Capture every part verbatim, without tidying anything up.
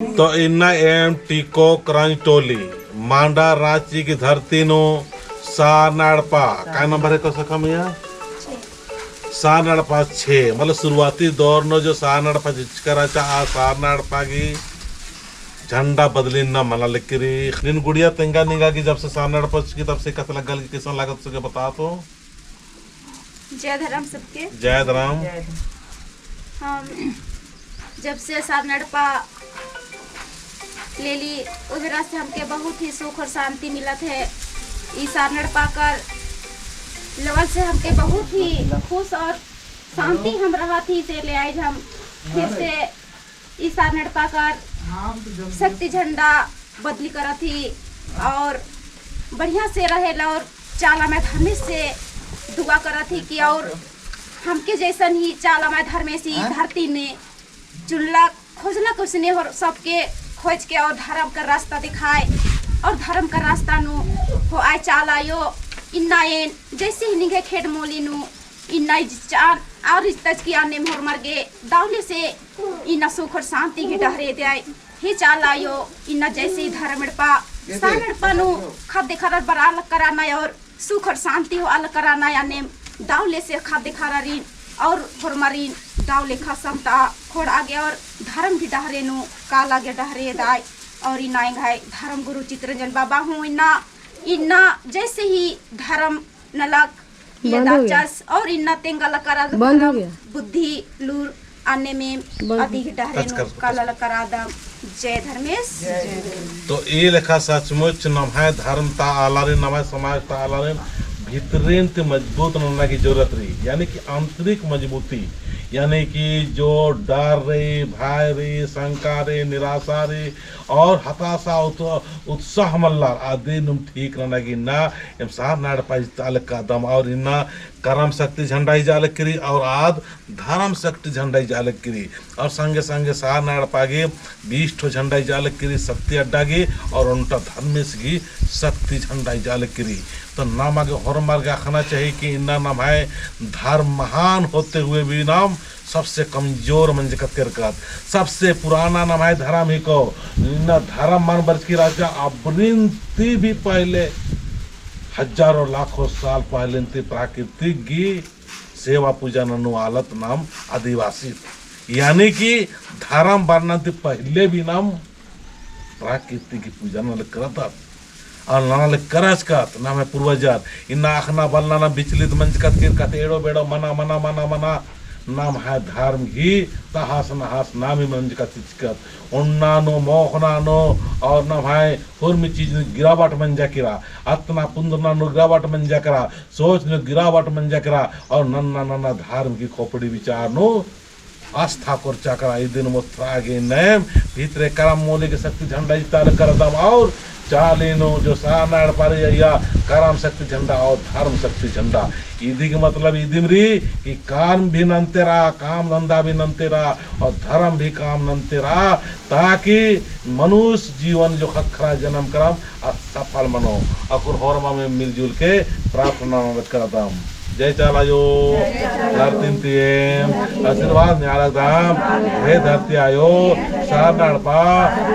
तो इन्ना एम टीको करंज टोली, मांडा रांची की धरती नू सारना एड़पा, का नंबर है, कौन सा कम है? सारना एड़पा छे, मतलब शुरुआती दौर नू जो सारना एड़पा चिचका रहचा, आ सारना एड़पा की झंडा बदली इन्ना मना लगी रई। नीन गुड़िया तेंगा निंगा की जब से सारना एड़पा चिचकी तब से कस लग्गा लगी, किसन लागत सके बता तो। जय धर्म सबके। जय धर्म। हम जब से सारना एड़पा लेली, उधरा से हमके बहुत ही सुख और शांति मिलत है। ई सारना एड़पा कर लेवल से हमके बहुत ही खुश और शांति हम रहत ही, से ले आइज हम फिर से ई सारना एड़पा कर शक्ति झंडा बदली करत ही और बढ़िया से रहेला और चाला माय धर्मेस से दुआ करत ही कि और हमके जैसन ही चाला माय धर्मेस ई धरती में चुनला खोजला कुसने होर सबके खोज के और धर्म का रास्ता दिखाए और धर्म का रास्ता नू होआय चाला आयो। इन्ना एन जैसे ही निंग्है खेड्ड मोली नू इन्ना इज्जचान और इज्जतचकी आनेम होरमर गे दव ले से इन्ना सुख और शांति गही डहरे एदय। हे चाला आयो, इन्ना जैसे ही धर्म एड़पा, सारना एड़पा नू ख़द्द ख़र्रर बरआ लक्करा नय और सुख और शांति होआ लक्करा नय आनेम दव ले से ख़द्द ख़र्रारिन और होरमारिन दव लेखा समता ख़ोंड़आ गे और धर्म गही डहरे नू काला गे डहरे एदय। और इन्ना एंग्है धर्म गुरु चितरंजन बाबा हूँ इन्ना, इन्ना जैसे ही धर्म नलख ये बंद हो गया। दाचस और इन्ना तेंगा लक्करा बंद हो गया। बुद्धि लूर आनेम बंद। अदिगही डहरे नू काला लक्करा दम। जय धर्मेस। तो ई लेखा सचमुच नम्है धर्म ता आलारिन, नम्है समाज ता आलारिन भितरिन ती मजबूत नन्ना की जरूरत रई, यानी कि आंतरिक मजबूती, यानी कि जो डर रई, भय रई, शंका रई, निराशा रई और हताशा, उत-, उत्साह मल्लर, अदिनुम ठीक नन्ना की इन्ना एम सारना एड़पा इजता लक्कदम और इन्ना करम शक्ति झंडा इजा लक्की रई और आद धर्म शक्ति झंडा इजा लक्की रई। और संगे संगे सारना एड़पा गे बीस ठो झंडा इजा लक्की रई शक्ति अड्डा गे और ओन्टा धर्मेस गही शक्ति झंडा इजा लक्की रई। तो नमा गे होरमर गे अख़ना चाही कि इन्ना नम्है धर्म महान होते हुए भी नाम सबसे कमजोर मंजकत केरकत, सबसे पुराना नम्है धर्म हिको। इन्ना धर्म मल बरचकी रहचा, अबरिन ती भी पहले हजारों लाखों साल पहले ती प्राकृतिक गही सेवा पूजा ननू आलत नाम आदिवासी। यानी कि धर्म बरना ती पहले भी नाम प्राकृतिक गही पूजा नना लक्करदत। और नना लक्करचकत, नम्है पूर्वजर, इन्ना अख़ना बलना ना विचलित मंजकत केरकत, एड़ो बेड़ो मना, मना, मना, मना, नम्है धर्म गही तहस नहस नाम ही मंजकत चिचकत। ओन्ना नू, मोख़ना नू, और नम्है होरमी चीज नू गिरावट मंजा केरा, अतना पुंदरना नू गिरावट मंजा केरा, सोच नू गिरावट मंजा केरा, और नन्ना नन्ना धर्म गही खोपड़ी विचार नू आस्था कोरचा केरा। इदिन मोथरा गे नैम भितरे करम मोली गे शक्ति झंडा इजता लक्करदम और चाली नू जो सारना एड़पा रई अइय्या करम शक्ति झंडा और धर्म शक्ति झंडा। इदी गही मतलब इदिम रई कि काम भी नन्ते रआ, काम धंधा भी नन्ते रआ और धर्म भी काम नन्ते रआ, ताकि मनुष्य जीवन जो ख़क्खरा जनम करम आ सफल मनो। अक्कुन होरमाम मिलजुल के प्रार्थना नना लक्करदम। जय चाला आयो, धरतीन ती एम आशीर्वाद नेआ लगदम। हे धरती आयो, सारना एड़पा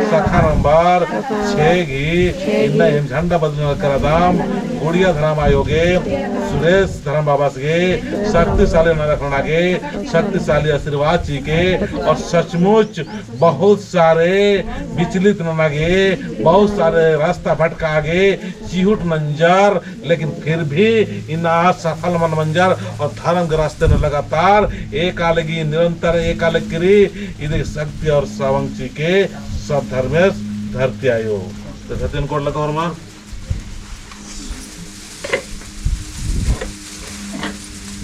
शाखा नंबर छे गही इन्ना एम झंडा बदली नना लक्करदम। गुड़िया धरम आयो गे, सुरेश धरम बाबस गे शक्तिशाली नना लक्करना गे शक्तिशाली आशीर्वाद चिके और सचमुच बहुत सारे विचलित नना गे, बहुत सारे रास्ता भटका गे, चिहुट नंजर, लेकिन फिर भी इन्ना सफल मल मंजर और धर्म के रास्ते नू लगातार एका लगी, निरंतर एका लगी रई। इदी शक्ति और सवंग चिके सत धर्मेस धरती आयो। तो सत्यन कोड लगा और माँ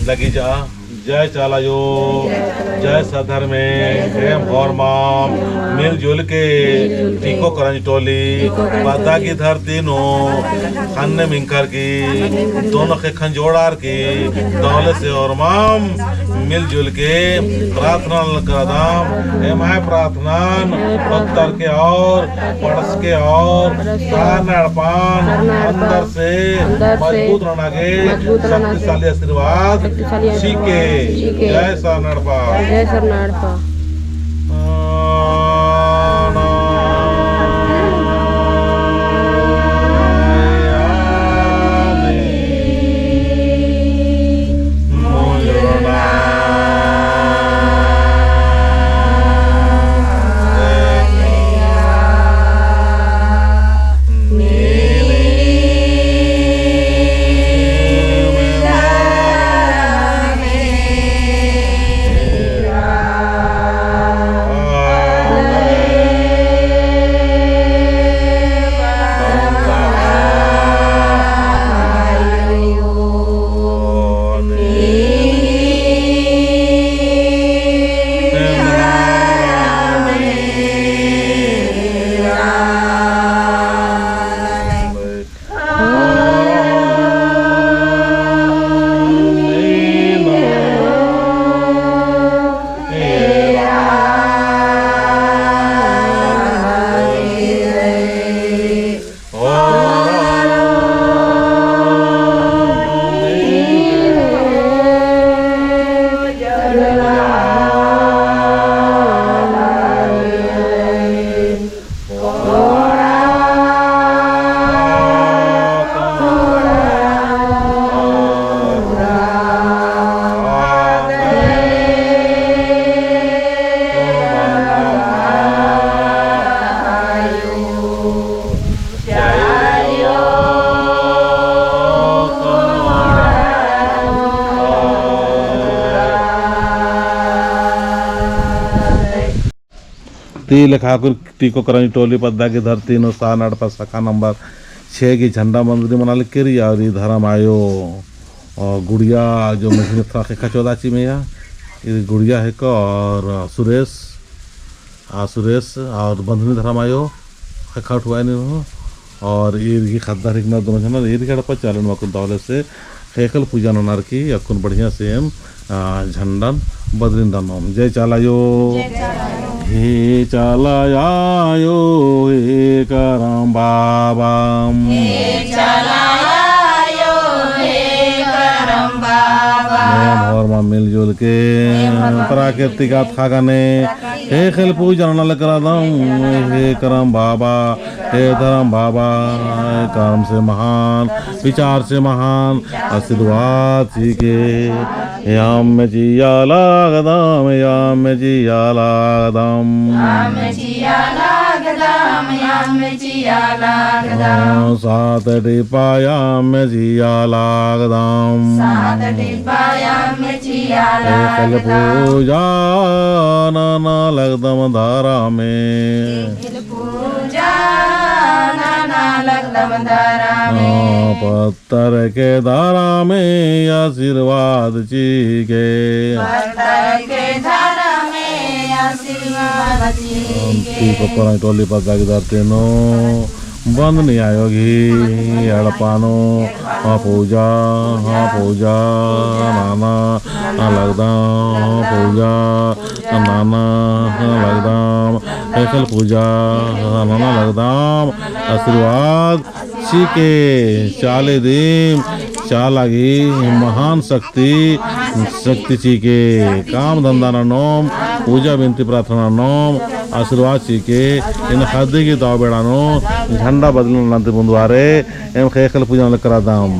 लगी जा। जय चाला आयो, जय सत धर्मेस, एम होरमाम मिलजुल के टीको करंज टोली, पद्दा गही धरती नू ख़न्ने मिंख़र की, दोनों ख़ेक्खन जोड़ार की, दव ले से होरमाम मिलजुल के प्रार्थना नना लक्करदम। एम्है प्रार्थना नन पत्तर के और पड़स के और सारना एड़पन अंदर से मजबूत नना गे शक्तिशाली आशीर्वाद चिके। जय सारना एड़पा। जय सारना एड़पा। ती लेखा अक्कुन टीको करंज टोली पद्दा की धरती नू सारना एड़पा शाखा नंबर छह की झंडा बंदनी मना लगी रई। और ई धरम आयो, अ, गुड़िया जो मझी थोड़ा ख़ेक्खा चोदा ची मइय्याँ, ई गुड़िया हेके और सुरेश, आ, सुरेश और बंदनी धरम आयो ख़ेक्खा उठवाई नू। और ईर गही ख़द्दर हिकनर दोनों झना, ईर गही एड़पा चाला नू अक्कुन दव ले से ख़ेख़ेल पूजा ननर की अक्कुन बढ़िया से एम, आ, झंडन बदलिन रअनोम। जय चाला आयो। जय चाला आयो। हे चाला आयो, हे करम बाबा। हे चाला आयो, हे करम बाबा। एम होरमा मिलजुल के एम होरमा प्राकृतिक मिलजुल के आत ख़ा गने प्राकृतिक ख़ेख़ेल पूजा नना लगदम। हे करम बाबा, हे धरम बाबा, कर्म से महान, विचार से महान, आशीर्वाद चिके। एम चिआ लगदम, एम चिआ लगदम। एम चिआ लगदम, एम चिआ लगदम। सात डिब्बा एम चिआ लगदम। सात डिब्बा एम चिआ लगदम। ख़ेख़ेल पूजा नना लगदम धरमे। पूजा नना लगदम धरमे। हाँ, पत्थर के धरमे आशीर्वाद चिके। पत्थर के धरमे आशीर्वाद चिके। टीको करंज टोली पद्दा की धरती नू बंदनी आयो गही एड़पा नू, हाँ, पूजा, हाँ, पूजा नना लगदम, हाँ, पूजा नना लगदम, ख़ेख़ेल पूजा नना लगदम, आशीर्वाद चिके। चाले दिम चाला गही महान शक्ति, शक्ति चिके। काम धंधा ननोम, पूजा बिनती प्रार्थना ननोम, आशीर्वाद चिके। एन ख़द्दी गही दव बेड़ा नू झंडा बदलिन नन्ती बुंदुवारे एम ख़ेख़ेल पूजा नना लगदम।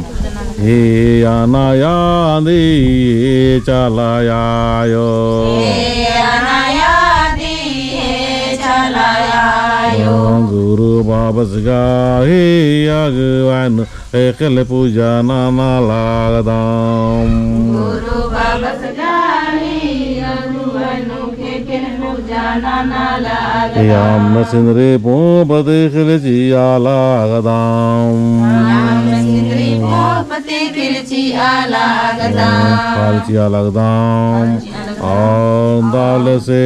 हे अना आदि हे चाला आयो। हे अना आदि हे चाला आयो। गुरु बाबस गही अगुवाई नू ख़ेख़ेल पूजा नना लगदम। गुरु बाबस गही अगुवाई नू एम सिंदरी पूंप तिख़िल चिआ लगदम। एम सिंदरी पूंप तिख़िल चिआ लगदम। फल चिआ लगदम। और दव ले से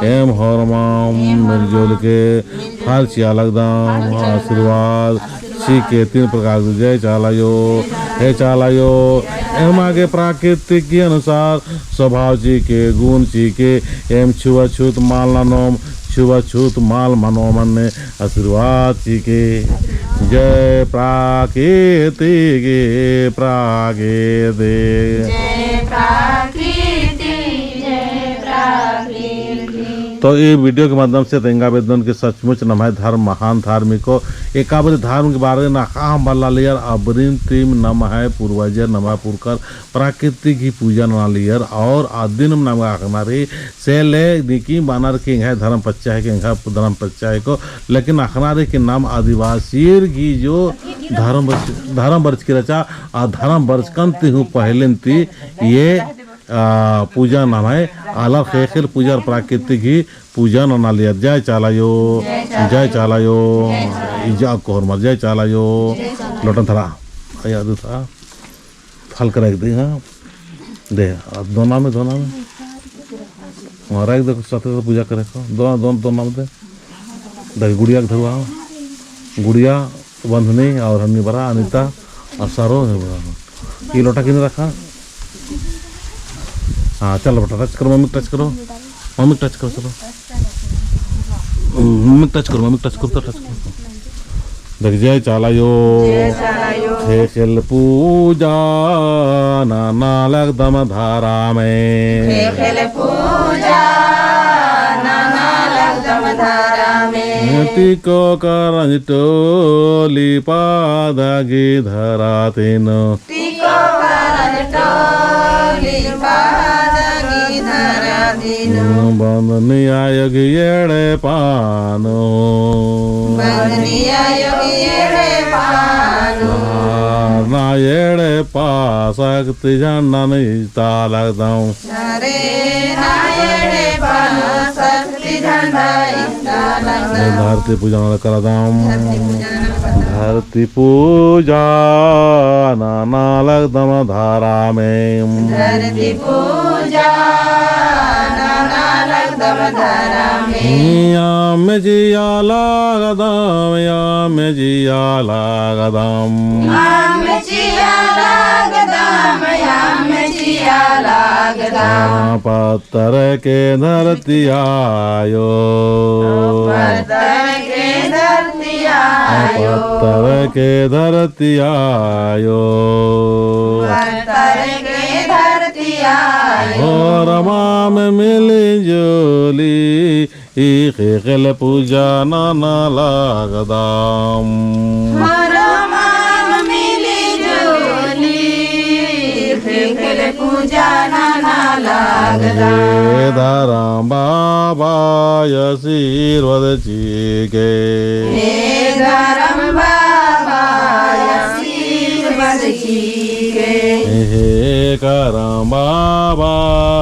एम होरमा मिलजुल के फल चिआ लगदम। आशीर्वाद चिके तीन प्रकार से। जय चाला आयो, हे चाला आयो, एमा गे प्राकृतिक के अनुसार स्वभाव चिके, गुण चिके, एम छुआछूत मल ननोम, छुआछूत मल मनोम अन्ने आशीर्वाद चिके। जय प्राकृतिक, जय प्राकृतिक। जय प्राकृतिक, जय प्राकृतिक। तो ई video के माध्यम से तेंगा बेद्दन के सचमुच नम्है धर्म महान धर्म हिको। एका बारी धर्म के बारे नू अख़आ हूँ बल्लालियर, अबरिन तिम नम्है पूर्वजर, नम्है पुरखर प्राकृतिक ही पूजा ननालियर और अदिन नम अख़ना रई से ले निकी बानर के एंग्है धर्म पच्चा हिके, एंग्है धर्म पच्चा हिको, लेकिन अख़ना रई कि नम आदिवासीर गही जो धर्म बरच-, धर्म बरचकी रहचा, आ धर्म बरचकन ती हूँ पहलेन ती ये आ, पूजा नम्है आलर ख़ेख़ेल पूजा और प्राकृतिक ही पूजा ननालियर। जय चाला आयो, जय चाला आयो। इजा कोहर मर जय चाला आयो। लोटन धरा, आया दू था, फल कर रख दे, हाँ। दे, अब दोना में, दोना में। हाँ, रख दे, साथे साथे पूजा करे को। दोना, दोन, दोना में दे। देख, गुड़िया के धरवा। गुड़िया, बंधनी और हन्नी बरा, अनिता और सारो है बरा। ये लोटा किने रखा? हाँ, चलो बेटा, touch करो, मम्मी touch करो। मम्मी touch करो, चलो। मम्मी touch करो, मम्मी touch करो, तो touch करो। देख, जय चाला आयो। जय चाला आयो। ख़ेख़ेल पूजा नना लगदम धरमे। ख़ेख़ेल पूजा नना लगदम धरमे। टीको करंज टोली पद्दा गही धरती नू। टीको करंज टोली पद्दा गही धरती नू। बंदनी आयो गही एड़पा नू। बंदनी आयो गही एड़पा नू। सारना एड़पा शक्ति झंडन इजता लगदम। सारना एड़पा शक्ति धरती पूजा नना लगदम। धरती पूजा नना लगदम धरमेम। धरती पूजा नना लगदम धरमेम। अम्म चिआ लगदम, अम्म चिआ लगदम। अम्म चिआ लगदम, अम्म चिआ लगदम। पत्त पत्तर के धरती आयो। पत्तर के धरती आयो। पत्तर के धरती आयो। पत्तर के धरती आयो। होरमाम मिली जुली ई ख़ेख़ेल पूजा नना लगदम। होरमाम मिली जुली ख़ेख़ेल पूजा नना लगदम। हे धरम बाबा आशीर्वाद चिके। हे धरम बाबा आशीर्वाद चिके। हे करम बाबा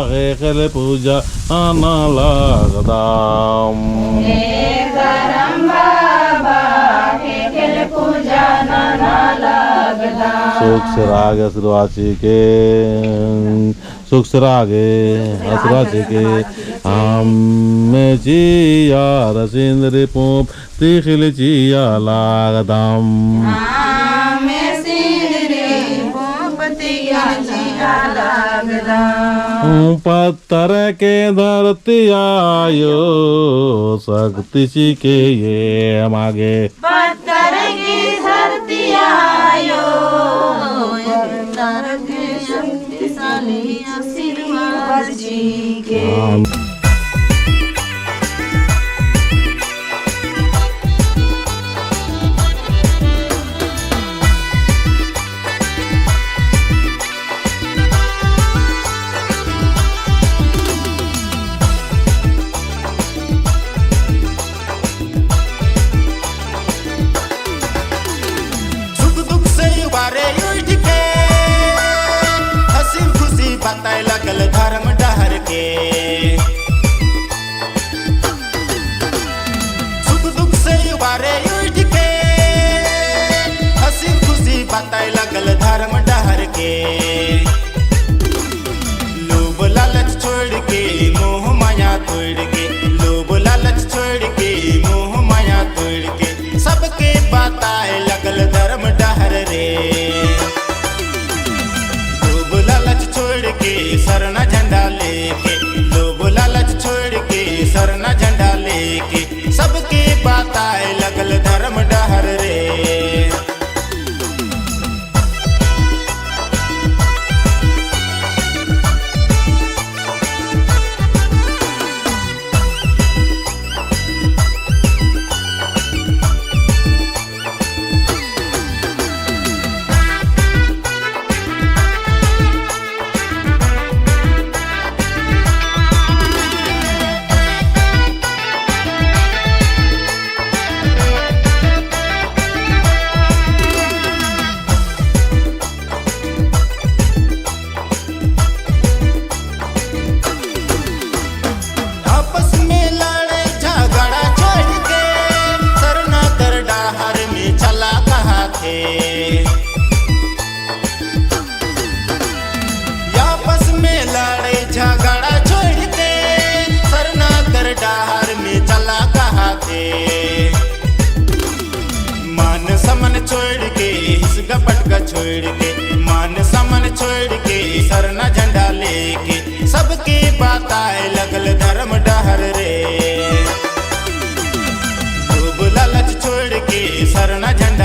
ख़ेख़ेल पूजा नना लगदम। हे करम बाबा, ख़ेख़ेल पूजा नना लगदम। सुख से रअगे आशीर्वाद चिके, सुख से रअगे आशीर्वाद चिके। अम्म चिआ सिंदरी पूँप तिख़िल चिआ लगदम। अम्म सिंदरी पूँप तिख़िल चिआ लगदम। पत्तर के धरती आयो, शक्ति चिके एमा गे। पत्तर के धरती आयो, पत्तर के शक्तिशाली आशीर्वाद चिके। सुख दुख से उबारे उठ के, हँसी खुशी बताए लगल धर्म डहर के। सुख दुख से उबारे उठ के, हँसी खुशी बताए लगल धर्म डहर के। लोभ लालच छोड़ के, मोह माया तोड़ के, लोभ लालच छोड़ के, मोह माया तोड़ के, सबके बताए लगल धर्म डहर रे। लोभ लालच छोड़ के सरना झंडा लेके, लोभ लालच छोड़ के सरना झंडा लेके, सबके बताए लगल धर्म डहर रे। आपस में लड़े झगड़ा छोड़ के, सरना दर डहर में चला कहा थे। आपस में लड़े झगड़ा छोड़ के, सरना दर डहर में चला कहा थे। मान सम्मान छोड़ के, हिसगा पटगा छोड़ के, मान सम्मान छोड़ के, सरना झंडा लेके, सबके बताए लगल धर्म डहर रे। लोभ लालच छोड़ के, सरना झंडा